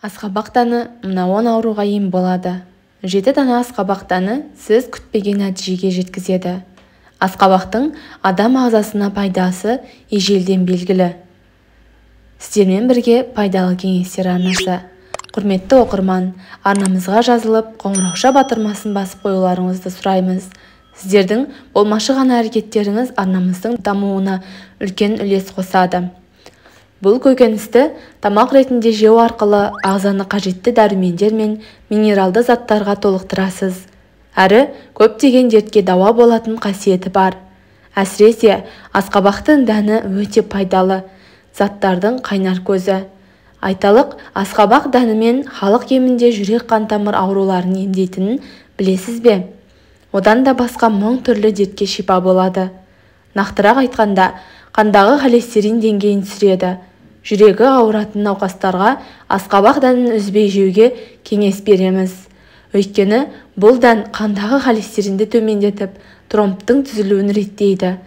Асқабақ дәні мына 10 ауруға ем болады. 7 дана асқабақ дәні сіз күтпеген нәтижеге жеткізеді. Асқабақтың адам ағзасына пайдасы ежелден белгілі. Сіздермен бірге пайдалы кеңестер арнасы. Құрметті оқырман, арнамызға жазылып, қоңырауша батырмасын басып қоюларыңызды сұраймыз. Сіздердің болмашы ғана әрекеттеріңіз арнамыздың дамуына үлкен үлес қосады. Бұл көкөністі тамақ ретінде жеу арқылы ағзаны қажетті дәрумендер мен минералды заттарға толықтырасыз. Әрі көптеген дертке дауа болатын қасиеті бар. Әсіресе, асқабақтың дәні өте пайдалы заттардың қайнар көзі. Айталық, асқабақ дәнімен халық емінде жүрек қан-тамыр ауруларын емдейтінін білесіз бе? Одан да басқа мың түрлі дертке шипа болады. Нақтырақ айтқанда, қандағы холестерин деңгейін түсіреді. Жүрегі ауыратын науқастарға асқабақ дәнін үзбей жеуге кеңес береміз. Өйткені бұл дән қандағы холестеринді төмендетіп, тромбтың түзілуін реттейді.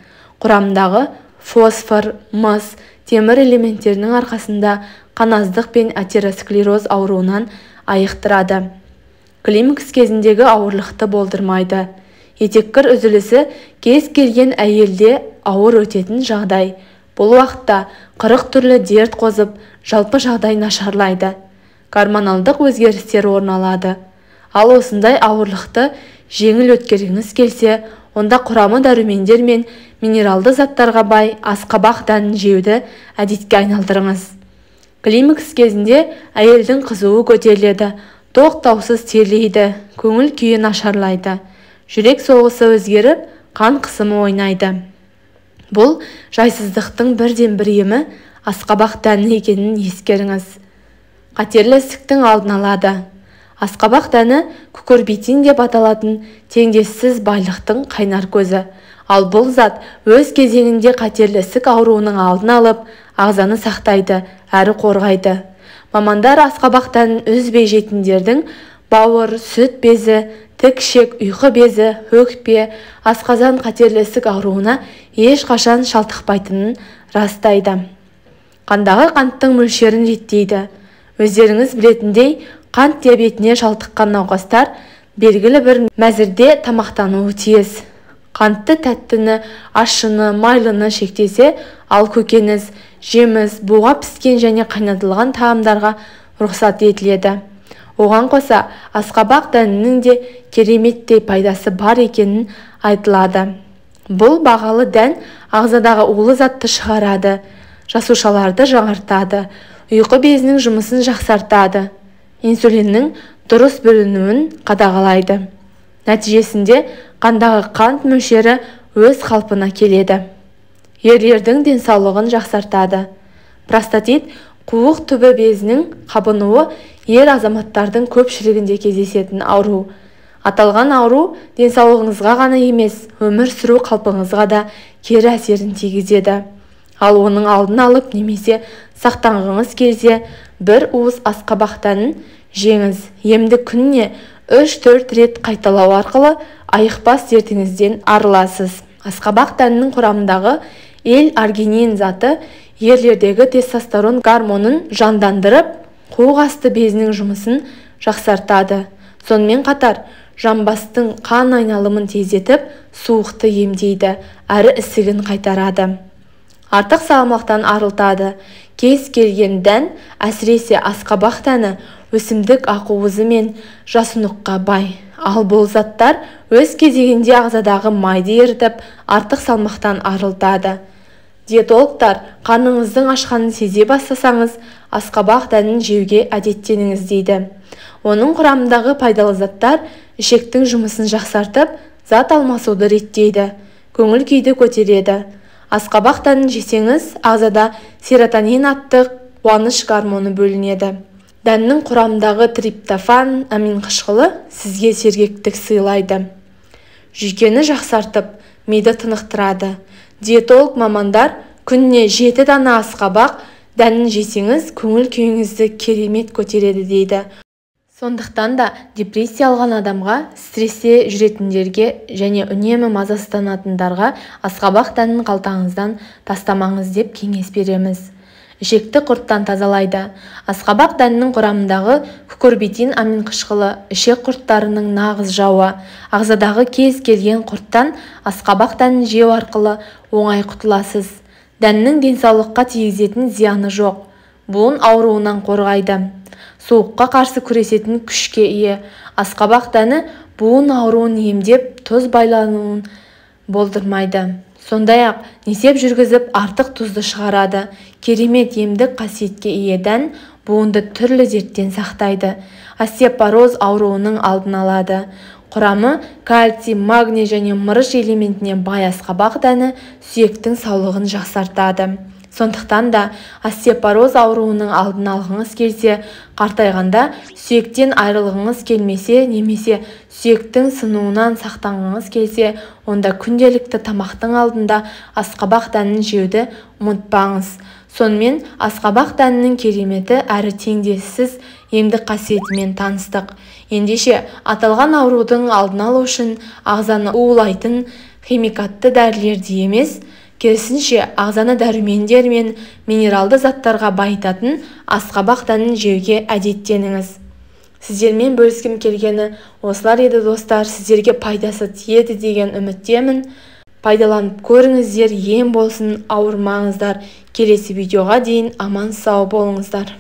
Құрамындағы фосфор, мыс, темір элементтерінің арқасында қаназдық пен атеросклероз ауруынан айықтырады. Климакс кезіндегі ауырлықты болдырмайды. Етеккір үзілісі кез келген әйелде ауыр өтетін жағдай. Бұл уақытта 40 түрлі дерт қозып, жалпы жағдай нашарлайды. Гормоналдық өзгерістер орын алады. Ал осындай ауырлықты жеңіл өткергіңіз келсе, онда құрамы дәрумендер мен минералды заттарға бай асқабақ дәнін жеуді әдетке айналдырыңыз. Климакс кезінде әйелдің қызуы көтеріледі, тоқтаусыз терлейді, көңіл күйі нашарлайды. Жүрек соғысы өзгеріп, қан қысымы ойнайды. Бұл жайсыздықтың бірден бір емі асқабақ дәні екенін ескеріңіз. Қатерлі ісіктің алдын алады. Асқабақ дәні кукурбитин деп аталатын теңдессіз байлықтың қайнар көзі. Ал бұл зат өз кезегінде қатерлі ісік ауруының алдын алып, ағзаны сақтайды, әрі қорғайды. Мамандар асқабақ дәнін үзбей жейтіндердің бауыр, сүт безі, тік ішек, ұйқы безі, өкпе, асқазан қатерлі ісік ауруына ешқашан шалдықпайтынын растайды. Қандағы қанттың мөлшерін реттейді. Өздеріңіз білетіндей, қант диабетіне шалдыққан науқастар белгілі бір мәзірде тамақтануы тиіс. Қантты тәттіні, ащыны, майлыны шектесе, ал көкөніс, жеміс, буға піскен және қайнатылған тағамдарға рұқсат етіледі. Оған қоса, асқабақ дәнінің де кереметтей пайдасы бар екенін айтылады. Бұл бағалы дән ағзадағы улы затты шығарады, жасушаларды жаңартады, ұйқы безінің жұмысын жақсартады, инсулиннің дұрыс бөлінуін қадағалайды. Нәтижесінде қандағы қант мөлшері өз қалпына келеді. Ерлердің денсаулығын жақсартады. Простатит қуық түбі безінің қабынуы ер азаматтардың көпшілігінде кездесетін ауру. Аталған ауру денсаулығыңызға ғана емес, өмір сүру қалпыңызға да кері әсерін тигізеді. Ал оның алдын алып немесе сақтанғыңыз келсе, бір уыс асқабақ дәнін жеңіз. Емді күніне 3-4 рет қайталау арқылы айықпас дертіңізден арыласыз. Асқабақ дәнінің құрамындағы L-аргинин заты ерлердегі тестостерон гормонын жандандырып, қуық асты безінің жұмысын жақсартады. Сонымен қатар, жамбастың қан айналымын тездетіп, суықты емдейді, әрі ісігін қайтарады. Артық салмақтан арылтады. Кез келген дән, әсіресе асқабақ дәні, өсімдік ақуызы мен жасұныққа бай. Ал бұл заттар өз кезегінде ағзадағы майды ерітіп, артық салмақтан арылтады. Диетологтар қарныңыздың ашқанын сезе бастасаңыз, асқабақ дәнін жеуге әдеттеніңіз дейді. Оның құрамындағы пайдалы заттар ішектің жұмысын жақсартып, зат алмасуды реттейді, көңіл күйді көтереді. Асқабақ дәнін жесеңіз, ағзада серотонин атты қуаныш гормоны бөлінеді. Дәннің құрамындағы триптофан аминқышқылы сізге сергектік сыйлайды. Жүйкені жақсартып, миды тынықтырады. Диетолог мамандар күніне 7 дана асқабақ дәнін жесеңіз, көңіл күйіңізді керемет көтереді дейді. Сондықтан да депрессия алған адамға, стрессте жүретіндерге және үнемі мазасызданатындарға асқабақ дәнін қалтаңыздан тастамаңыз деп кеңес береміз. Ішекті құрттан тазалайды. Асқабақ дәнінің құрамындағы кукурбитин аминқышқылы ішек құрттарының нағыз жауы. Ағзадағы кез келген құрттан асқабақ дәнін жеу арқылы оңай құтыласыз. Дәннің денсаулыққа тигізетін зияны жоқ. Буын ауруынан қорғайды. Суыққа қарсы күресетін күшке ие. Асқабақ дәні буын ауруын емдеп, тұз байлануын болдырмайды. Сондай-ақ, несеп жүргізіп, артық тұзды шығарады. Керемет емдік қасиетке ие дән буынды түрлі дерттен сақтайды. Остеопороз ауруының алдын алады. Құрамы кальций, магний және мырыш элементіне бай асқабақ дәні сүйектің саулығын жақсартады. Сондықтан да остеопороз ауруының алдын алғыңыз келсе, қартайғанда сүйектен айырылғыңыз келмесе немесе сүйектің сынуынан сақтанғыңыз келсе, онда күнделікті тамақтың алдында асқабақ дәнін жеуді ұмытпаңыз. Сонымен асқабақ дәнінің кереметі әрі теңдессіз емдік қасиетімен таныстық. Ендеше, аталған аурудың алдын алу үшін ағзаны улайтын химикатты дәрілерді емес, керісінше ағзаны дәрумендер мен минералды заттарға байытатын асқабақ дәнін жеуге әдеттеніңіз. Сіздермен бөліскім келгені осылар еді, достар. Сіздерге пайдасы тиеді деген үміттемін. Пайдаланып көріңіздер, ем болсын, ауырмаңыздар. Келесі видеоға дейін аман сау болыңыздар.